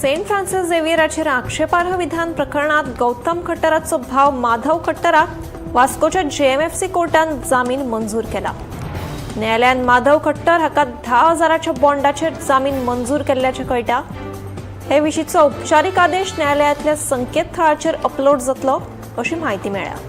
Saint Francis झेवियराचेर आक्षेपार्ह विधान प्रकरणात गौतम खट्टराचो भाव माधव खट्टराक वास्कोच्या जेएमएफसी कोर्टान जामीन मंजूर केला. न्यायालयान माधव खट्टर हाका 10,000च्या बॉन्डाचेर जामीन मंजूर केल्ल्याचें कळटा. हे विशींचो औपचारीक आदेश न्यायालयांतल्या संकेतथळाचेर अपलोड जातलो अशी म्हायती मेळ्ळ्या.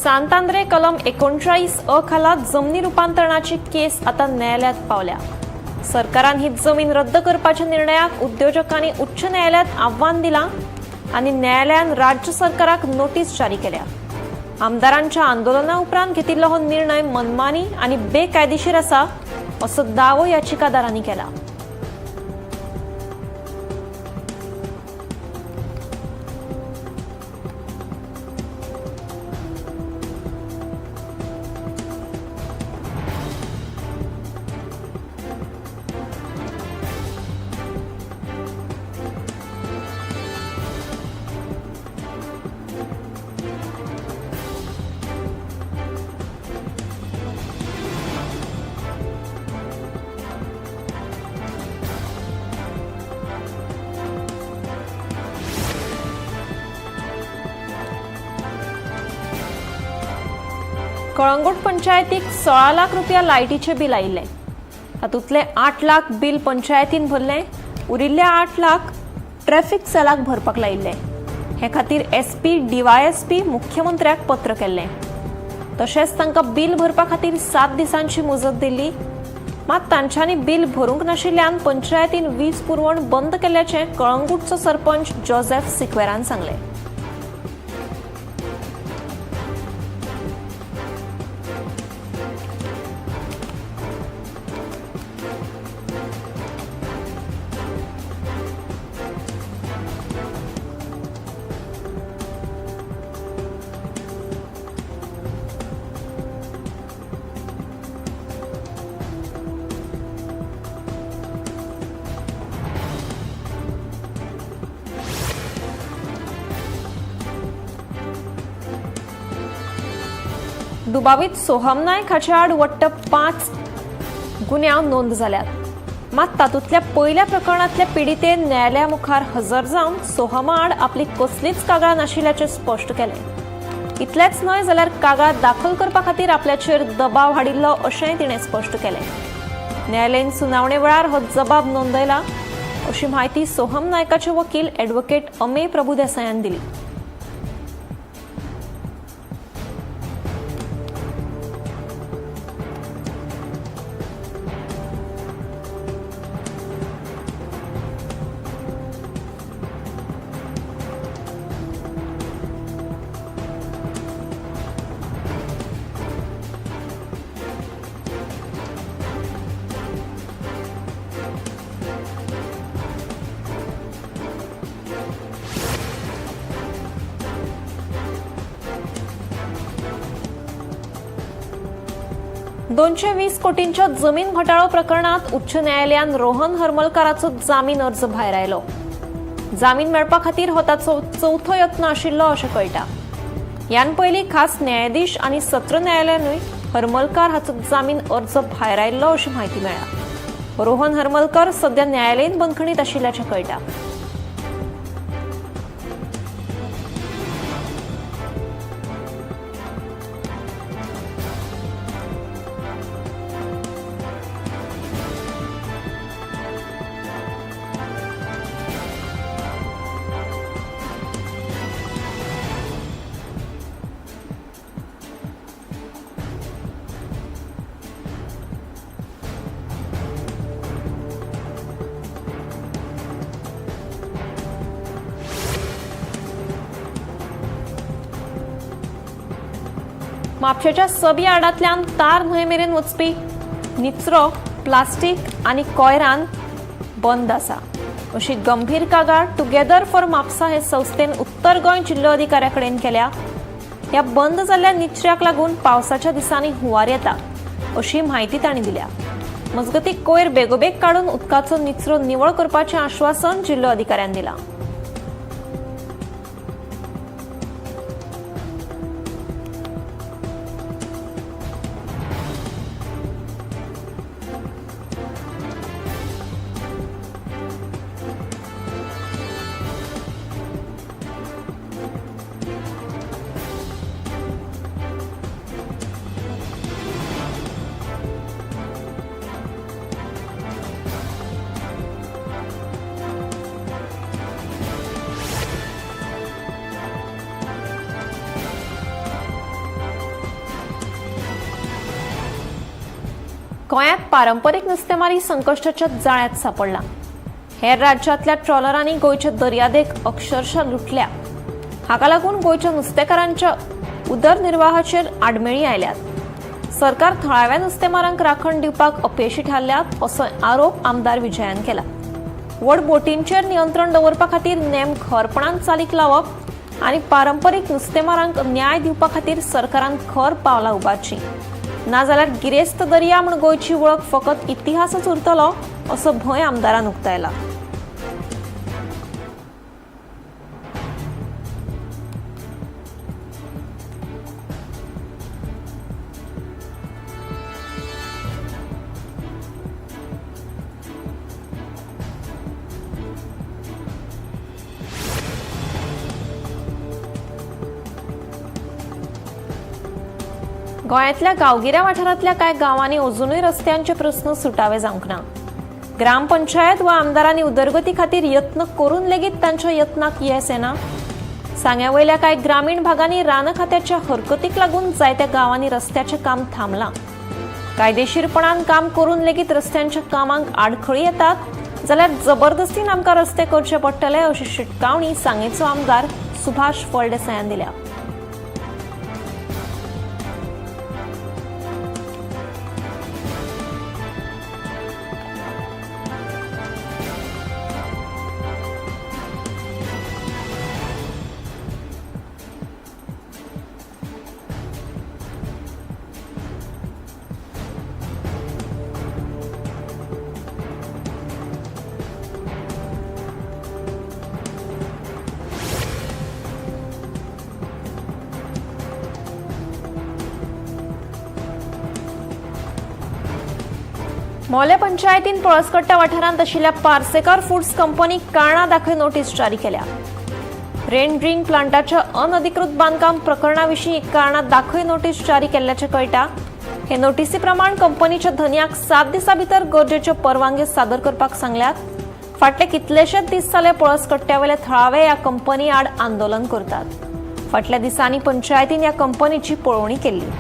सांतांद्रे कलम 39 अ खाला जमनी रुपांतरणाची केस आता न्यायालयात पावल्या. सरकारान ही जमीन रद्द करपाच्या निर्णयाक उद्योजकांनी उच्च न्यायालयात आव्हान दिलां आनी न्यायालयान राज्य सरकाराक नोटीस जारी केल्या. आमदारांच्या आंदोलना उपरांत घेतिल्लो हो निर्णय मनमानी आनी बेकायदेशीर आसा असो दावो याचिकादारांनी केला. कळंगूट पंचायतीक 16 लाख रुपया लायटीचें बिल आयिल्लें. हातूंतले 8 लाख बिल पंचायतीन भरलें, उरिल्ले 8 लाख ट्रॅफिक सेलाक भरपाक लायिल्ले. हे खातीर एसपी डीवायएसपी मुख्यमंत्र्याक पत्र केल्लें. तशेंच तांकां बिल भरपा खातीर 7 दिसांची मुजत दिल्ली. मात तांच्यांनी बिल भरूंक नाशिल्ल्यान पंचायतीन वीज पुरवण बंद केल्ल्याचें कळंगूटचो सरपंच जोसेफ सिक्वेरान सांगलें. दुबावीत सोहम नायक हाचे आड वट्ट 5 गुन्यांव नोंद जाल्यात. मात तातूंतल्या पयल्या प्रकरणांतल्या पिडितेन न्यायालया मुखार हजर जावन सोहमा आड आपली कसलीच कागाळ नाशिल्ल्याचें स्पश्ट केलें. इतलेंच न्हय जाल्यार कागाळ दाखल करपा खातीर आपल्याचेर दबाव हाडिल्लो अशेंय तिणें स्पश्ट केलें. न्यायालयीन सुनावणे वेळार हो जबाब नोंदयला अशी म्हायती सोहम नायकाचे वकील ॲडव्होकेट अमेय प्रभुदेसायान दिली. 220 कोटींच्या जमीन घोटाळो प्रकरणात उच्च न्यायालयान रोहन हरमलकाराचो जामीन अर्ज भायर आयलो. जामीन मेळपा खातीर हो ताचो चवथो यत्न आशिल्लो अशें कळटा. ह्यान पयलीं खास न्यायाधीश आनी सत्र न्यायालयानूय हरमलकार हाचो जामीन अर्ज भायर आयिल्लो अशी म्हायती मेळ्ळ्या. रोहन हरमलकर सध्या न्यायालयीन बंदखणीत आशिल्ल्याचें कळटा. म्हापशेच्या सब यार्डांतल्यान तार न्हंय मेरेन वचपी निचरो प्लास्टीक आनी कोयरान बंद आसा अशी गंभीर कागाळ टुगेदर फॉर म्हापसा हे संस्थेन उत्तर गोंय जिल्लोधिकाऱ्या कडेन केल्या. ह्या बंद जाल्ल्या निचऱ्याक लागून पावसाच्या दिसांनी हुंवार येता अशी म्हायती तांणी दिल्या. मजगतीं कोयर बेगोबेग काडून उदकाचो निचरो निवळ करपाचें आश्वासन जिल्लोधिकाऱ्यान दिलां. गोंयांत पारंपरीक नुस्तेमारी संकश्टाच्या जाळ्यांत सांपडला. हेर राज्यांतल्या ट्रॉलरांनी गोंयच्या दर्यादेग अक्षरशः लुटल्या. हाका लागून गोंयच्या नुस्तेकारांच्या उदरनिर्वाहाचेर आडमेळीं आयल्यात. सरकार थळाव्या नुस्तेमारांक राखण दिवपाक अपेशी थारल्यात असो आरोप आमदार विजयान केला. व्हड बोटींचेर नियंत्रण दवरपा खातीर नेम खरपणान चालीक लावप आनी पारंपरीक नुस्तेमारांक न्याय दिवपा खातीर सरकारान खर पावलां उबारचीं, नाजाल्यार गिरेस्त दर्या म्हूण गोंयची वळख फकत इतिहासच उरतलो असो भंय आमदारान उक्तायला. गोंयांतल्या गांवगिऱ्या वाठारांतल्या कांय गांवांनी अजुनूय रस्त्यांचे प्रस्न सुटावे जावंक ना. ग्रामपंचायत वा आमदारांनी उदरगती खातीर यत्न करून लेगीत तांच्या यत्नाक येस येना. सांग्या वयल्या कांय ग्रामीण भागांनी रान खात्याच्या हरकतीक लागून जायत्या गांवांनी रस्त्याचें काम थांबलां. कायदेशीरपणान काम करून लेगीत रस्त्यांच्या कामांक आडखळी येतात जाल्यार जबरदस्तीन आमकां रस्ते करचे पडटले अशी शिटकावणी सांगेचो आमदार सुभाष फळदेसायान दिल्या. मोलें पंचायतीन पळसकट्टा वाठारांत आशिल्ल्या पार्सेकर फूड्स कंपनीक कारणां दाखय नोटीस जारी केल्या. रेंडरिंग प्लांटाच्या अनधिकृत बांदकाम प्रकरणा विशीं कारणां दाखय नोटीस जारी केल्ल्याचें कळटा. हे नोटीसी प्रमाण कंपनीच्या धनयाक 7 दिसां भितर गरजेच्यो परवानग्यो सादर करपाक सांगल्यात. फाटले कितलेशेच दीस जाले पळसकट्ट्यावेले थळावे ह्या कंपनी आड आंदोलन करतात. फाटल्या दिसांनी पंचायतीन ह्या कंपनीची पळोवणी केल्ली.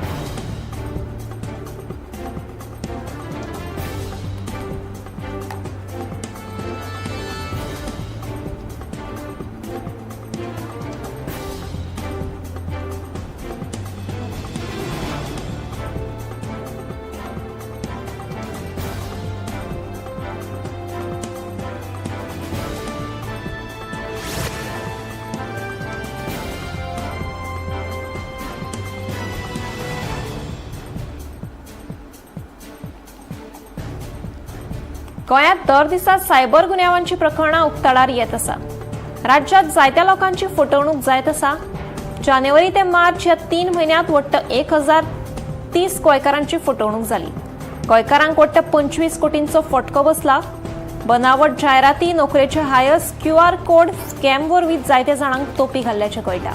गोंयांत दर दिसा सायबर गुन्यांवांची प्रकरणां उक्ताडार येत आसा. राज्यांत जायत्या लोकांची फटवणूक जायत आसा. जानेवारी ते मार्च ह्या 3 म्हयन्यांत वट्ट 1030 गोंयकारांची फटवणूक जाली. गोंयकारांक वट्ट 25 कोटींचो फटको बसला. बनावट जायराती, नोकरेचे हायस, क्यूआर कोड स्कॅम वरवीं जायत्या जाणांक तोपी घाल्ल्याचें कळटा.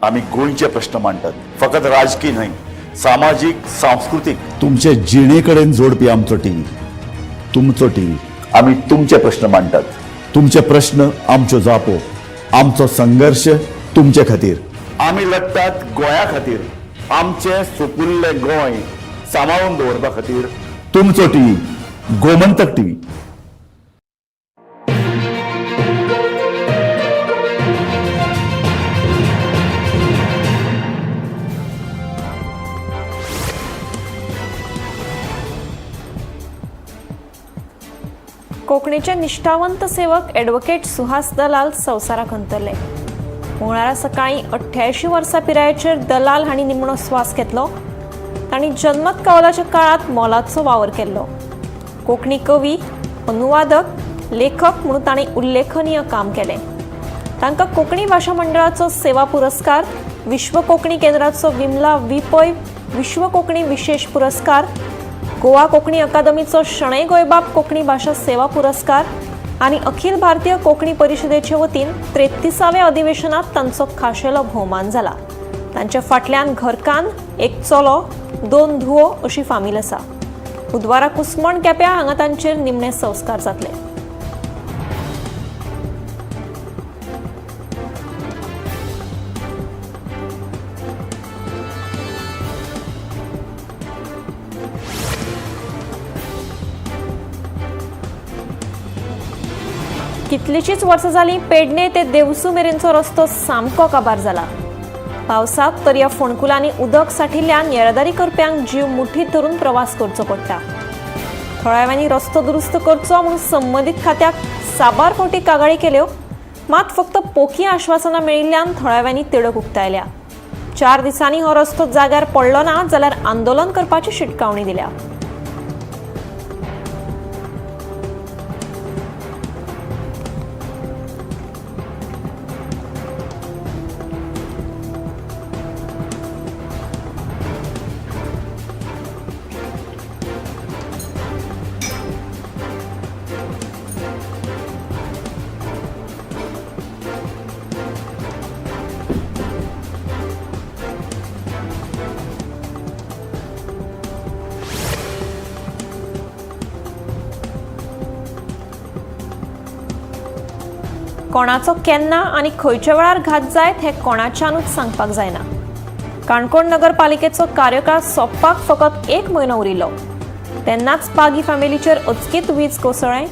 आमी गोंयचे प्रश्न मांडटात, फकत राजकी न्हय, सामाजीक, सांस्कृतीक, तुमचे जिणे कडेन जोडपी आमचो टीव्ही, तुमचो टीव्ही. आमी तुमचे प्रश्न मांडटात, तुमचे प्रश्न आमच्यो जापो, आमचो संघर्श तुमचे खातीर. आमी लडटात गोंया खातीर, आमचें सुपुल्लें गोंय सांबाळून दवरपा खातीर. तुमचो टीव्ही, गोमंतक टीव्ही. कोंकणीचे निश्ठावंत सेवक ॲडव्होकेट सुहास दलाल संवसाराक अंतरले. मंगळारा सकाळीं 88 वर्सां पिरायेचेर दलाल हांणी निमणो स्वास घेतलो. तांणी जनमत कौलाच्या काळांत मोलाचो वावर केल्लो. कोंकणी कवी, अनुवादक, लेखक म्हणून तांणी उल्लेखनीय काम केलें. तांकां कोंकणी भाशा मंडळाचो सेवा पुरस्कार, विश्व कोंकणी केंद्राचो विमला वी पै विश्व कोंकणी विशेष पुरस्कार, गोवा कोंकणी अकादमीचो शणै गोंयबाब कोंकणी भाशा सेवा पुरस्कार आनी अखिल भारतीय कोंकणी परिशदेचे वतीन 33व्या अधिवेशनात तांचो खाशेलो भोवमान जाला. तांच्या फाटल्यान घरकान्न, एक चलो, 2 धुवो अशी फामील आसा. बुधवारा कुसमण केप्यां हांगा तांचेर निमणे संस्कार जातले. कितलीशींच वर्सां जालीं पेडणे ते देवसू मेरेनचो रस्तो सामको काबार जाला. पावसांत तर ह्या फोंडकुलांनी उदक साठिल्ल्यान येरादारी करप्यांक जीव मुठीत धरून प्रवास करचो पडटा. थळाव्यांनी रस्तो दुरुस्त करचो म्हणून संबंदीत खात्याक साबार फावटी कागाळी केल्यो, मात फक्त पोकी आश्वासनां मेळिल्ल्यान थळाव्यांनी तिडक उक्तायल्या. 4 दिसांनी हो रस्तो जाग्यार पडलो ना जाल्यार आंदोलन करपाची शिटकावणी दिल्या. कोणाचो केन्ना आनी खंयच्या वेळार घात जायत हें कोणाच्यानूच सांगपाक जायना. काणकोण नगरपालिकेचो कार्यकाळ सोंपपाक फकत 1 म्हयनो उरिल्लो तेन्नाच पागी फॅमिलीचेर अचकीत वीज कोसळ्ळें.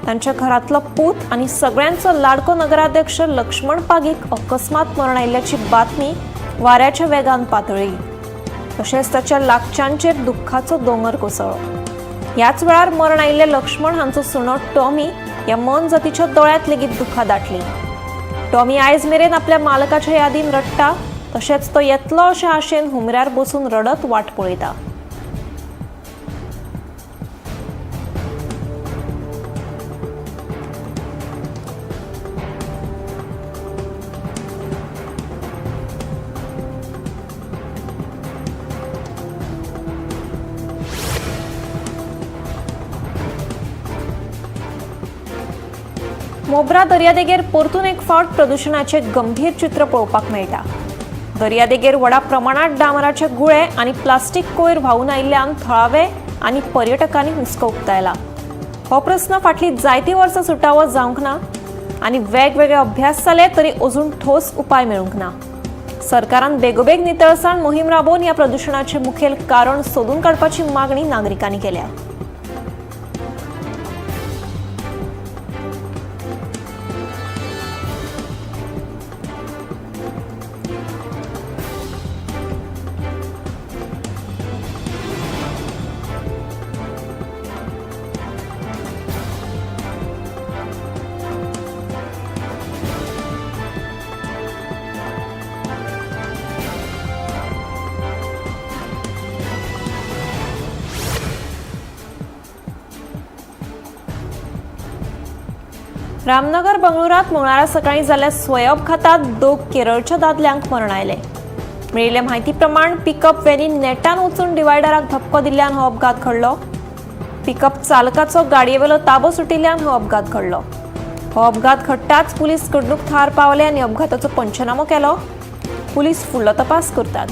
तांच्या घरांतलो पूत आनी सगळ्यांचो लाडको नगराध्यक्ष लक्ष्मण पागीक अकस्मात मरण आयिल्ल्याची बातमी वाऱ्याच्या वेगान पातळ्ळी. तशेंच ताच्या लागच्यांचेर दुख्खाचो दोंगर कोसळ्ळो. ह्याच वेळार मरण आयिल्ले लक्ष्मण हांचो सुणो टॉमी ह्या मोनजातीच्या दोळ्यांत लेगीत दुख्खां दाटलीं. टॉमी आयज मेरेन आपल्या मालकाच्या यादीन रडटा, तशेंच तो येतलो अशे आशेन हुमऱ्यार बसून रडत वाट पळयता. मोब्रा दर्यादेगेर परतून एक फावट प्रदुशणाचें गंभीर चित्र पळोवपाक मेळटा. दर्यादेगेर व्हडा प्रमाणात डांबराचे गुळे आनी प्लास्टीक कोयर व्हांवून आयिल्ल्यान थळावे आनी पर्यटकांनी हुस्को उक्तायला. हो प्रस्न फाटलीं जायतीं वर्सां सुटावो जावंक ना आनी वेगवेगळे अभ्यास जाले तरी अजून ठोस उपाय मेळूंक ना. सरकारान बेगोबेग नितळसाण मोहीम राबोवन ह्या प्रदुशणाचें मुखेल कारण सोदून काडपाची मागणी नागरिकांनी केल्या. रामनगर बंगळुरात मंगळारा सकाळी जाल्ल्या स्वयंअपघातात 2 केरळच्या दादल्यांक मरण आयलें. मेळिल्ले म्हायती प्रमाण पिकअप व्हॅनीन नेटान वचून डिवायडराक धपको दिल्ल्यान हो अपघात घडलो. पिकअप चालकाचो गाडयेवेलो ताबो सुटिल्ल्यान हो अपघात घडलो. हो अपघात घडटाच पुलीस घडणूक थार पावले आनी अपघाताचो पंचनामो केलो. पुलीस फुडलो तपास करतात.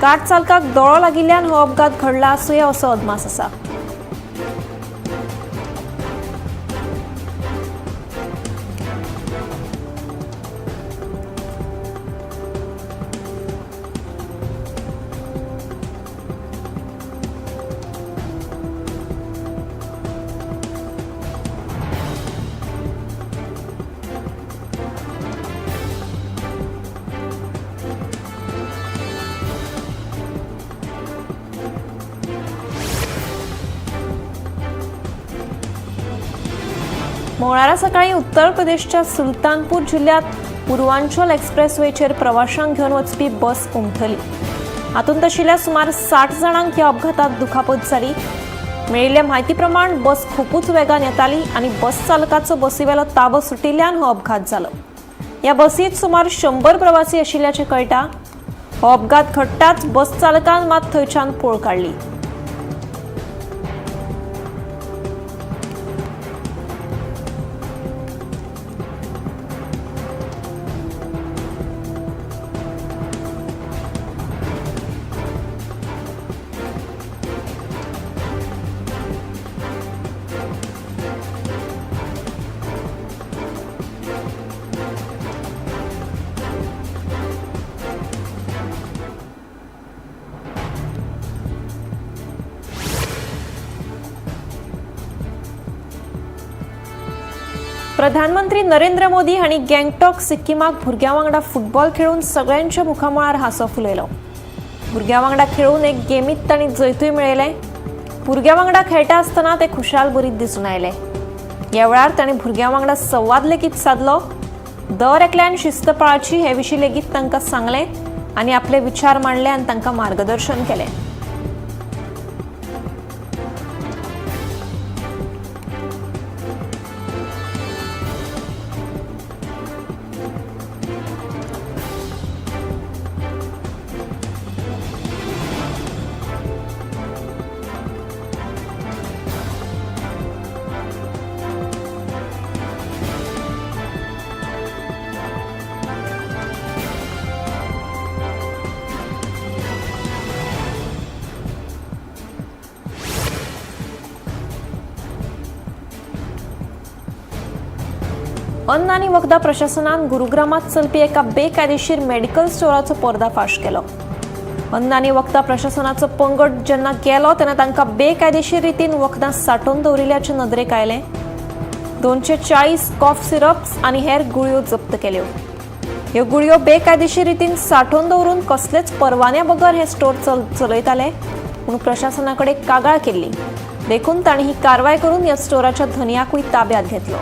कार चालकाक दोळो लागिल्ल्यान हो अपघात घडला आसुया असो अदमास आसा. मंगळारा सकाळी उत्तर प्रदेशच्या सुलतानपूर जिल्ह्यात पूर्वांचल एक्सप्रेसवेचेर प्रवाशांक घेवन वचपी बस उमथली. हातूंत आशिल्ल्या सुमार 60 जाणांक ह्या अपघातात दुखापत जाली. मेळिल्ले म्हायती प्रमाण बस खुपूच वेगान येताली आनी बस चालकाचो बसीवेलो ताबो सुटिल्ल्यान हो अपघात जालो. ह्या बसींत सुमार 100 प्रवासी आशिल्ल्याचें कळटा. हो अपघात घडटाच बस चालकान मात थंयच्यान पळ काडली. प्रधानमंत्री नरेंद्र मोदी हांणी गँगटॉक सिक्किमाक भुरग्यां वांगडा फुटबॉल खेळून सगळ्यांच्या मुखामळार हांसो फुलयलो. भुरग्यां वांगडा खेळून एक गेमीत तांणी जैतूय मेळयलें. भुरग्यां वांगडा खेळटा आसतना ते खुशाल बरीत दिसून आयले. ह्या वेळार तांणी भुरग्यां वांगडा संवाद लेगीत सादलो. दर एकल्यान शिस्त पाळची हे विशीं लेगीत तांकां सांगलें आनी आपले विचार मांडले आनी तांकां मार्गदर्शन केलें. अन्न आनी वखदां प्रशासनान गुरुग्रामात चलपी एका बेकायदेशीर मेडिकल स्टोराचो पर्दाफाश केलो. अन्न आनी वखदां प्रशासनाचो पंगड जेन्ना गेलो तेन्ना तांकां बेकायदेशीर रितीन वखदां सांठोवन दवरिल्ल्याचें नदरेक आयलें. 240 कॉफ सिरप्स आनी हेर गुळयो जप्त केल्यो. ह्यो गुळयो बेकायदेशीर रितीन सांठोवन दवरून कसलेच परवान्या बगर हे स्टोर चलयताले म्हूण प्रशासना कडेन कागाळ केल्ली. देखून तांणी ही कारवाय करून ह्या स्टोराच्या धनयाकूय ताब्यात घेतलो.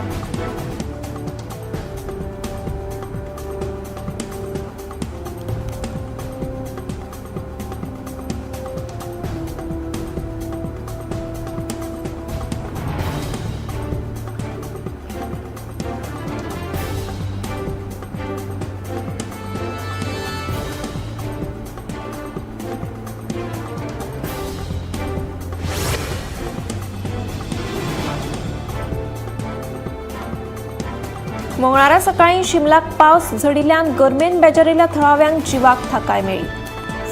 मंगळारा सकाळी शिमलाक पावस झडिल्ल्यान गरमेन बेजारिल्ल्या थळाव्यांक जिवाक थाकाय मेळ्ळी.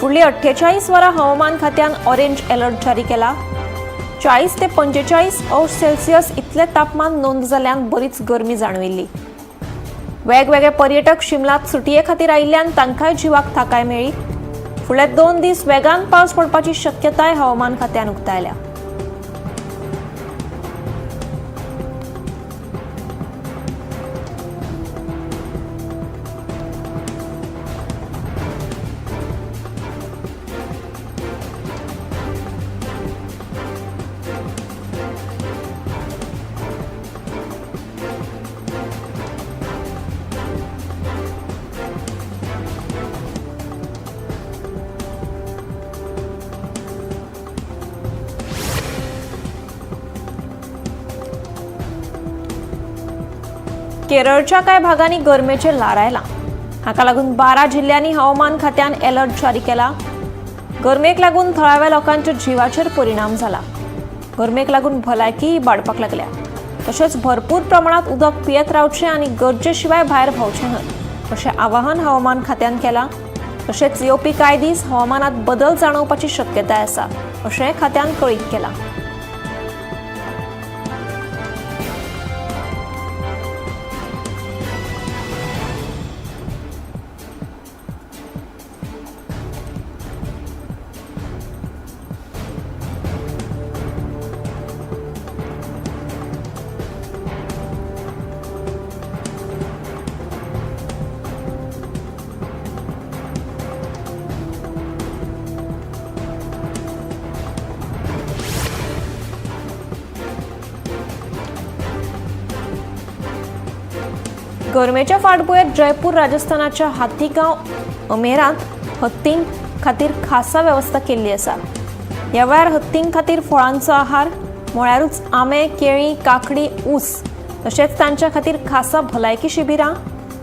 फुडली 48 वरां हवामान खात्यान ऑरेंज अलर्ट जारी केला. 40 ते 45 अंश सेल्सियस इतलें तापमान नोंद जाल्ल्यान बरीच गरमी जाणविल्ली. वेगवेगळे पर्यटक शिमलात सुटये खातीर आयिल्ल्यान तांकांय जिवाक थाकाय मेळ्ळी. फुडले 2 दीस वेगान पावस पडपाची शक्यताय हवामान खात्यान उक्तायल्या. केरळच्या कांय भागांनी गरमेचें ल्हार आयलां. हाका लागून 12 जिल्ल्यांनी हवामान खात्यान अलर्ट जारी केला. गरमेक लागून थळाव्या लोकांच्या जिवाचेर परिणाम जाला. गरमेक लागून भलायकीय इबाडपाक लागल्या. तशेंच भरपूर प्रमाणांत उदक पियेत रावचें आनी गरजे शिवाय भायर भोंवचें न्हय अशें आवाहन हवामान खात्यान केलां. तशेंच येवपी कांय दीस हवामानात बदल जाणवपाची शक्यताय आसा अशें खात्यान कळीत केलां। गरमेच्या फाटभुंयेर जयपूर राजस्थानाच्या हाथीगांव अमेरांत हत्तीं खातीर खासा वेवस्था केल्ली आसा। ह्या वेळार हत्तीं खातीर फळांचो आहार म्हळ्यारूच आंबे, केळीं, काकडी, ऊस तशेंच तांच्या खातीर खासा भलायकी शिबिरां।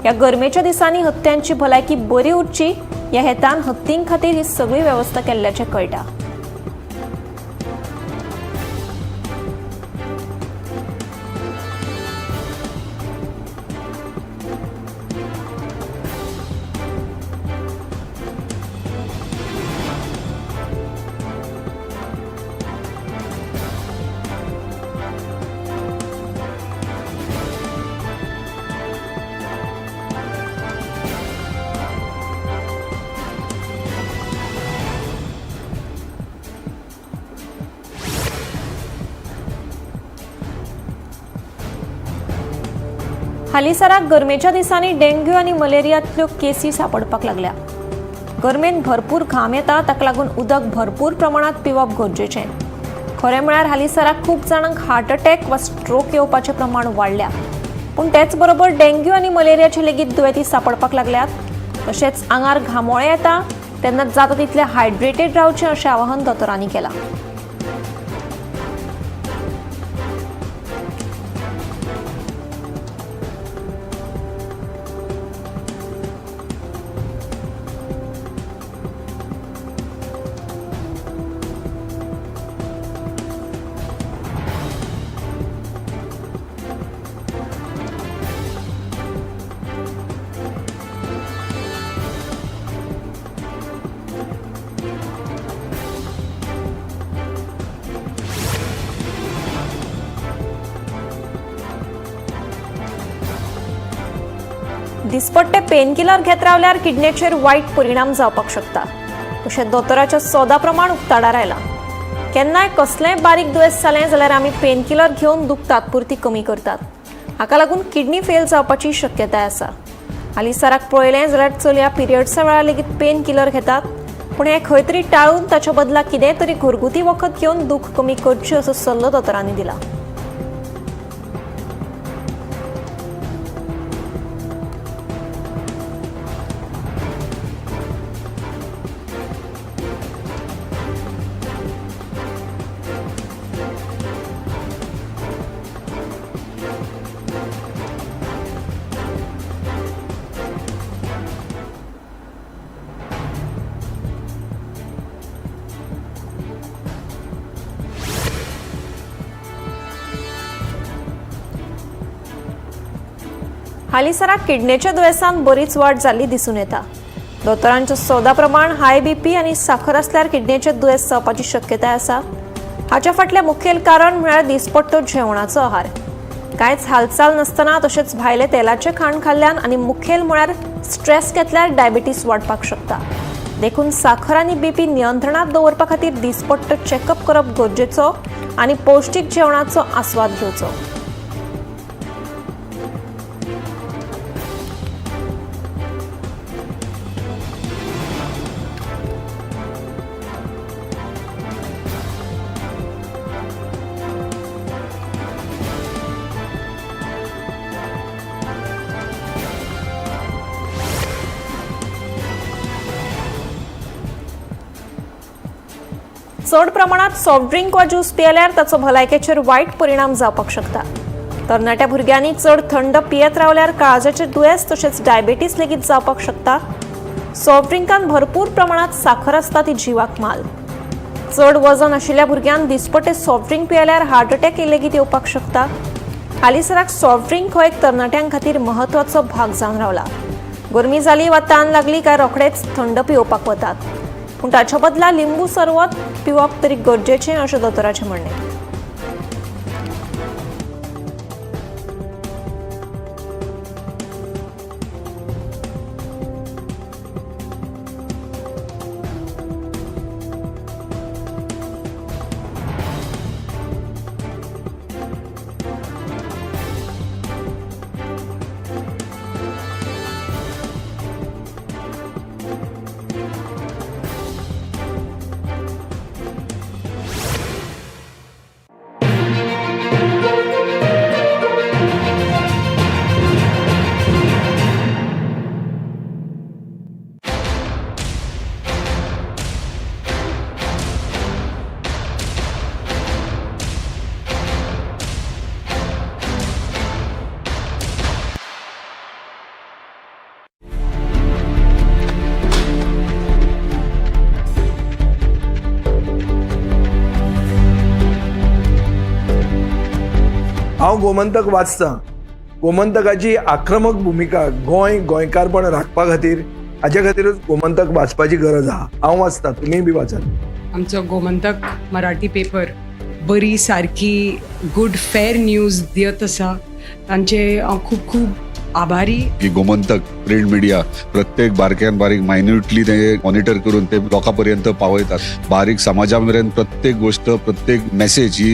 ह्या गरमेच्या दिसांनी हत्त्यांची भलायकी बरी उरची ह्या हेतान हत्तीं खातीर ही सगळी वेवस्था केल्ल्याचें कळटा। हालींसराक गरमेच्या दिसांनी डेंग्यू आनी मलेरियांतल्यो केसी सापडपाक लागल्या। गरमेन भरपूर घाम येता, ताका लागून उदक भरपूर प्रमाणांत पिवप गरजेचें। खरें म्हळ्यार हालींसराक खूब जाणांक हार्ट अटॅक वा स्ट्रोक येवपाचें प्रमाण वाडल्या, पूण तेच बरोबर डेंग्यू आनी मलेरियाचे लेगीत दुयेंती सापडपाक लागल्यात। तशेंच आंगार घामोळें येता तेन्ना जाता तितलें हायड्रेटेड रावचें अशें आवाहन दोतोरांनी केलां। दिसपट्टे पेनकिलर घेत रावल्यार किडनेचेर वायट परिणाम जावपाक शकता अशें दोतोराच्या सोदा प्रमाण उक्ताडार आयलां। केन्नाय कसलेंय बारीक दुयेंस जालें जाल्यार आमी पेनकिलर घेवन दूख तात्पुरती कमी करतात, हाका लागून किडनी फेल जावपाची शक्यताय आसा। हालींसराक पळयलें जाल्यार चलया पिरियड्सा वेळार लेगीत पेनकिलर घेतात, पूण हें खंय तरी टाळून ताच्या बदला कितेंय तरी घरगुती वखद घेवन दूख कमी करची असो सल्लो दोतोरांनी दिला। हालींसराक किडनेच्या दुयेंसांत बरीच वाड जाल्ली दिसून येता। दोतोरांच्या सोदा प्रमाण हाय बीपी आनी साखर आसल्यार किडनेचें दुयेंस जावपाची शक्यताय आसा। हाच्या फाटलें मुखेल कारण म्हळ्यार दिसपट्टो जेवणाचो आहार। कांयच हालचाल नासतना तशेंच भायले तेलाचें खाण खाल्ल्यान आनी मुखेल म्हळ्यार स्ट्रेस घेतल्यार डायबिटीस वाडपाक शकता। देखून साखर आनी बीपी नियंत्रणांत दवरपा खातीर दिसपट्टो चॅकअप करप गरजेचो आनी पौश्टीक जेवणाचो आस्वाद घेवचो। चड प्रमाणात सॉफ्ट ड्रिंक वा ज्यूस पियेल्यार ताचो भलायकेचेर वायट परिणाम जावपाक शकता। तरणाट्या भुरग्यांनी चड थंड पियेत रावल्यार काळजाचें दुयेंस तशेंच डायबिटीस लेगीत जावपाक शकता। सॉफ्ट ड्रिंकान भरपूर प्रमाणात साखर आसता ती जिवाक माल। चड वजन आशिल्ल्या भुरग्यान दिसपट्टे सॉफ्ट ड्रिंक पियेल्यार हार्ट अटॅक लेगीत येवपाक शकता। हालींसराक सॉफ्ट ड्रिंक हो एक तरणाट्यां खातीर म्हत्वाचो भाग जावन रावला। गरमी जाली वा तान लागली काय रोखडेच थंड पिवपाक वतात, पूण ताच्या बदला लिंबू सरबत पिवप तरी गरजेचें अशें दोतोराचें म्हणणें. हांव गोमंतक वाचतां. गोमंतकाची आक्रमक भुमिका गोंय गोंयकारपण राखपा खातीर, हाजे खातीरूच गोमंतक वाचपाची गरज आहा. हांव वाचतां, तुमीय बी वाचात. आमचो गोमंतक मराठी पेपर बरी सारकी गुड फेर न्यूज दियत आसा, तांचे हांव खूब खूब आभारी. की गोमंतक प्रिंट मिडिया प्रत्येक बारक्यान बारीक मायन्युटली ते मॉनिटर करून ते लोकां पर्यंत पावयतात. बारीक समाजा मेरेन प्रत्येक गोष्ट, प्रत्येक मेसेज ही